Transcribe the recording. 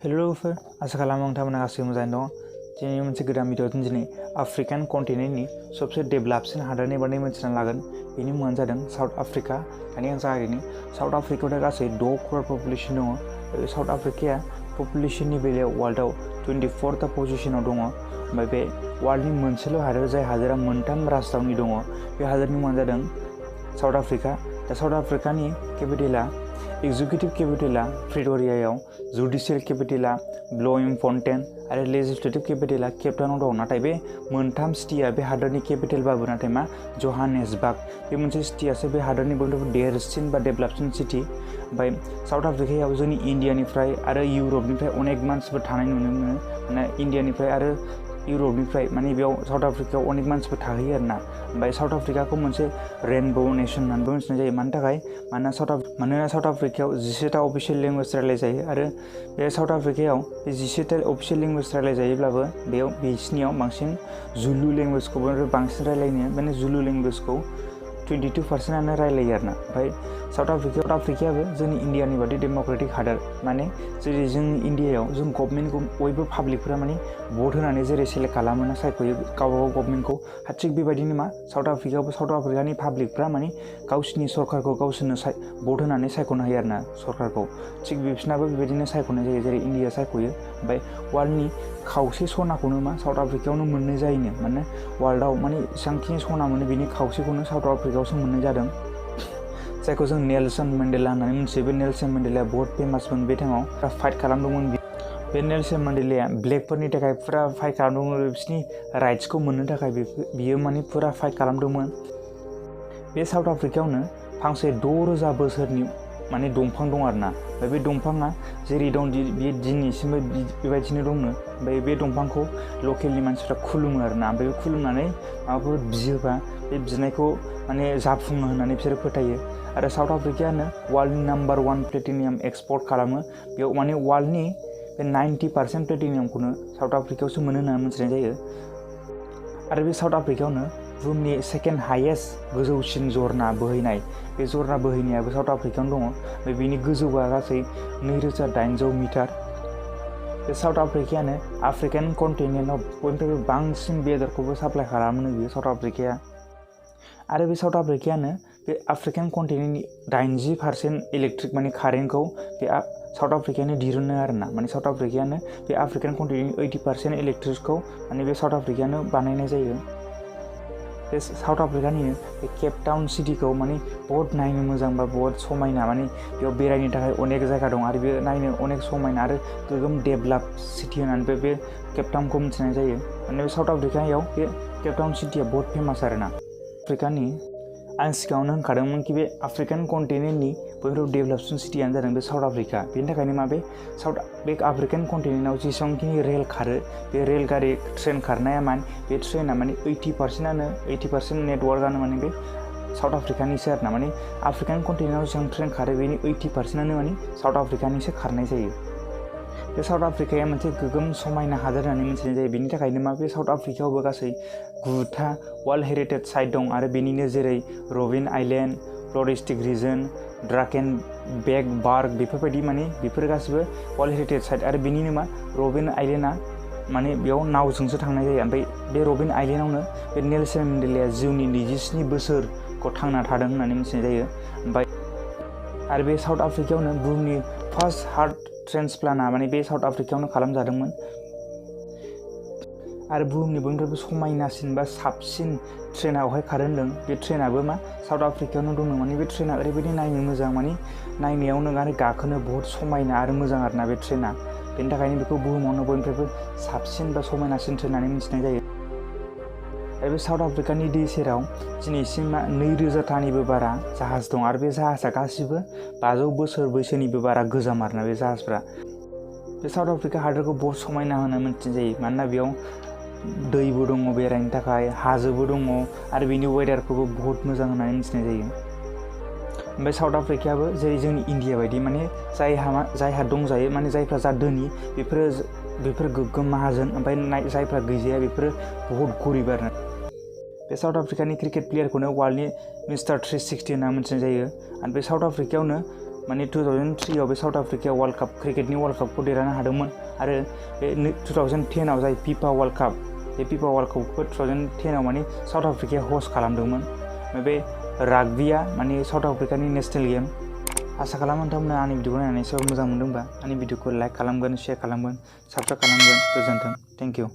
Hello लोगोफोर, आशा खालामो नोंथांमोना गासैबो मोजाङै दङ। दिनै मोनसे गोदान भिडिअजों दिनै आफ्रिकान कन्टिनेन्टनि सबसे डेभेलपसिन हादोरनि बागै मिथिना लागोन। बेनि मुङानो जादों साउथ आफ्रिका। दानि आं जागायनि। साउथ आफ्रिकायाव दा गासै 6 crore पपुलेसन दङ। बे साउथ आफ्रिकाया पपुलेसननि बेलायाव वर्ल्डआव 24th पजिशनाव दङ। ओमफ्राय बे वर्ल्डनि मोनसेल' हादोर जाय हादोरा मोनथाम राजथावनि दङ। बे हादोरनि मुङानो जादों साउथ आफ्रिका। दा साउथ आफ्रिकानि केपिटेला एक्जिकिउटिभ केपिटेला प्रिट'रियायाव, जुडिशियेल केपिटेला ब्ल'एमफन्टेन आरो लेजिस्लेटिभ केपिटेला केपटाउनाव दं। नाथाय बे मोनथाम सिटिया बे हादोरनि केपिटेलबाबो नाथाय मा जहान्सबार्ग बे मोनसे सिटियासो बे हादोरनि बयनिख्रुइबो देरसिन बा डेभेलपसिन सिटि। ओमफ्राय साउथ आफ्रिकायाव जोंनि इण्डियानिफ्राय आरो इउरपनिफ्राय अनेक मानसिफोर थानाय नुनो मोनो। माने इण्डियानिफ्राय आरो इउरपनिफ्राय माने बेयाव साउथ आफ्रिकायाव अनेक मानसिफोर थाहैयो आरोना। ओमफ्राय साउथ आफ्रिकाखौ मोनसे रेनबो नेसन होननानैबो मिथिनाय जायो। मानि थाखाय? मानोना साउथ आफ्रिकायाव 11टा अफिसियेल लेंगुवेज रायलायजायो आरो बे साउथ आफ्रिकायाव बे 11टा अफिसियेल लेंगुवेज रायलायजायोब्लाबो बेयाव बिसिनियाव बांसिन जुलु लेंगुवेजखौबो बांसिन रायलायनो माने जुलु लेंगुवेजखौ 22%आनो रायलायो आरोना। ओमफ्राय साउथ आफ्रिकायाबो जोंनि इण्डियानि बादि डेम'क्रेटिक हादोर। माने जेरै जोंनि इण्डियायाव जों गभर्नमेन्टखौ बयबो पाब्लिकफोरा माने भट होनानै जेरै सेलेक्ट खालामोना सायख'यो गावबागाव गभर्नमेन्टखौ, थिग बेबायदिनो मा साउथ आफ्रिकानि पाब्लिकफ्रा माने गावसिनि सरकारखौ गावसोरनो भट होनानै सायख'नो हायो आरोना सरकारखौ। थिग बिसोरनाबो बेबायदिनो सायख'नाय जायो जेरै इण्डिया सायख'यो। ओमफ्राय वर्ल्डनि खावसे सनाखौनो मा साउथ आफ्रिकायावनो मोननाय जायोनो। माने वर्ल्डआव माने जेसेबांखिनि सना मोनो बिनि खावसेखौनो साउथ आफ्रिकायावसो मोननाय जादों। जायखौ जों नेलसन मेन्डेला होननानै मिथियो। बे नेलसन मेन्डेलाया बहुत फेमासमोन बे टाइमाव, फाइट खालामदोंमोन। बे नेलसन मेन्डेलाया ब्लेकफोरनि थाखाय फुरा फाइट खालामदोंमोन। बिसोरनि राइट्सखौ मोननो थाखाय बियो माने फुरा फाइट खालामदोंमोन। बे साउथ आफ्रिकायावनो फांसे 6000 बोसोरनि माने दंफां दं आरोना। ओमफ्राय बे दंफाङा जेरै दं बे दिनैसिमबो बेबायदिनो दंनो। ओमफ्राय बे दंफांखौ लकेलनि मानसिफ्रा खुलुमो आरोना। ओमफ्राय बे खुलुमनानै माबाफोर बियोबा बे बिनायखौ माने जाफुङो होननानै बिसोरो फोथायो। आरो साउथ आफ्रिकायानो वर्ल्डनि नम्बर 1 प्लेटिनियाम एक्सपर्ट खालामो। बेयाव माने वर्ल्डनि बे 90% प्लेटिनियामखौनो साउथ आफ्रिकायावसो मोनो होननानै मिथिनाय जायो। आरो बे साउथ आफ्रिकायावनो बुहुमनि सेकेन्ड हाइएस्ट गोजौसिन झरना बोहैनाय, बे झरना बोहैनायाबो साउथ आफ्रिकायावनो दङ। ओमफ्राय बेनि गोजौआ गासै 2800 मिटार। बे साउथ आफ्रिकायानो आफ्रिकान कन्टिनेन्टआव बयनिफ्रायबो बांसिन बेदरखौबो साप्लाइ खालामो बेयो साउथ आफ्रिकाया। आरो बे साउथ आफ्रिकायानो बे आफ्रिकान कन्टिनेन्टनि 80% इलेक्ट्रिक माने कारेन्टखौ बे साउथ आफ्रिकायानो दिरुनो आरोना। माने साउथ आफ्रिकायानो बे आफ्रिकान कन्टिनेन्टनि 80% इलेक्ट्रिकखौ माने बे साउथ आफ्रिकायानो बानायनाय जायो। बे साउथ आफ्रिकानि बे केपटाउन सिटिखौ माने बहुत नायनो मोजां बा बहुत समायना। माने बेयाव बेरायनो थाखाय अनेक जायगा दं आरो बे नायनो अनेक समायना आरो गोगोम डेभेलप सिटि होननानै बे केपटाउनखौ मिथिनाय जायो। माने बे साउथ आफ्रिकायाव बे केपटाउन सिटिया बहुत फेमास आरोना। आफ्रिकानि आं सिगाङावनो होनखादोंमोन कि बे आफ्रिकान कन्टिनेन्टनि बयनिख्रुइबो डेभेलपसिन सिटियानो जादों बे साउथ आफ्रिका। बेनि थाखायनो मा बे आफ्रिकान कन्टिनेन्टआव जेसेबांखिनि रेल खारो, बे रेलगारि ट्रेन खारनाया बे ट्रेना माने 80% नेटवर्कआनो माने बे साउथ आफ्रिकानिसो आरोना। माने आफ्रिकान कन्टिनेन्टआव जेसेबां ट्रेन खारो बेनि 80%आनो माने साउथ आफ्रिकानिसो खारनाय जायो। बे साउथ आफ्रिकाया मोनसे गोगोम समायना हादोर होननानै मिथिनाय जायो। बेनि थाखायनो मा बे साउथ आफ्रिकायावबो गासै 9टा वर्ल्ड हेरिटेज साइट दं। आरो बेनिनो जेरै रबिन आइलेण्ड, फ्ल'रिस्टिक रिजन, ड्राकेनबेक बार्ग बेफोरबायदि माने बेफोर गासिबो वर्ल्ड हेरिटेज साइट। आरो बेनिनो मा रबिन आइलेण्डआ माने बेयाव नावजोंसो थांनाय जायो। ओमफ्राय बे रबिन आइलेण्डआवनो बे नेलसन मेन्डेलाया जिउनि 27 बोसोरखौ थांना थादों होननानै मिथिनाय जायो। ओमफ्राय आरो बे साउथ आफ्रिकायावनो बुहुमनि फार्स्ट हार्ट ट्रेन्सप्लान्टआ माने बे साउथ आफ्रिकायावनो खालामजादोंमोन। आरो बुहुमनि बयनिख्रुइबो समायनासिन बा साबसिन ट्रेना अहाय खारो होनदों, बे ट्रेनाबो मा साउथ आफ्रिकायावनो दङ। माने बे ट्रेना ओरैबायदि नायनो मोजां, माने नायनायावनो आरो गाखोनो बहुत समायना आरो मोजां आरोना बे ट्रेना। बेनि थाखायनो बेखौ बुहुमावनो बयनिफ्रायबो साबसिन बा समायनासिन ट्रेन होननानै मिथिनाय जायो। आरो बे साउथ आफ्रिकानि दै सेराव दिनैसिम 2000टानिबो बारा जाहाज दं। आरो बे जाहाजा गासिबो 500 बोसोर बैसोनिबो बारा गोजाम आरोना बे जाहाजफ्रा। बे साउथ आफ्रिका हादोरखौ बहुत समायना होनना मिथिनाय जायो। मानोना बेयाव दैबो दङ बेरायनो थाखाय, हाजोबो दङ आरो बेनि वेदारखौबो बहुत मोजां होननानै मिथिनाय जायो। ओमफ्राय साउथ आफ्रिकायाबो जेरै जोंनि इण्डिया बायदि माने जायहा दंजायो माने जायफ्रा जा धोनि बेफोर गोग्गोम माहाजोन। ओमफ्राय जायफ्रा गैजाया बेफोरो बहुत गरिब आरो। बे साउथ आफ्रिकानि क्रिकेट प्लेयारखौनो वर्ल्डनि मिस्टार 360 होनना मिथिनाय जायो। आरो बे साउथ आफ्रिकायावनो माने 2003 आव बे साउथ आफ्रिकाया वर्ल्ड कप क्रिकेटनि वर्ल्ड कपखौ देरहानो हादोंमोन आरो बे 2010 आव जाय फिफा वर्ल्ड कप बे फिफा वर्ल्ड कपखौ 2010 आव माने साउथ आफ्रिकाया हस्ट खालामदोंमोन। बे राग्बिया माने साउथ आफ्रिकानि नेशनेल गेम। आसा खालामो नोंथांमोना आंनि भिडिअखौ नायनानै एसेबाबो मोजां मोनदोंबा आंनि भिडिअखौ लाइक खालामगोन, शेयार खालामगोन, साबस्क्राइब खालामगोन। गोजोन्थों। Thank you.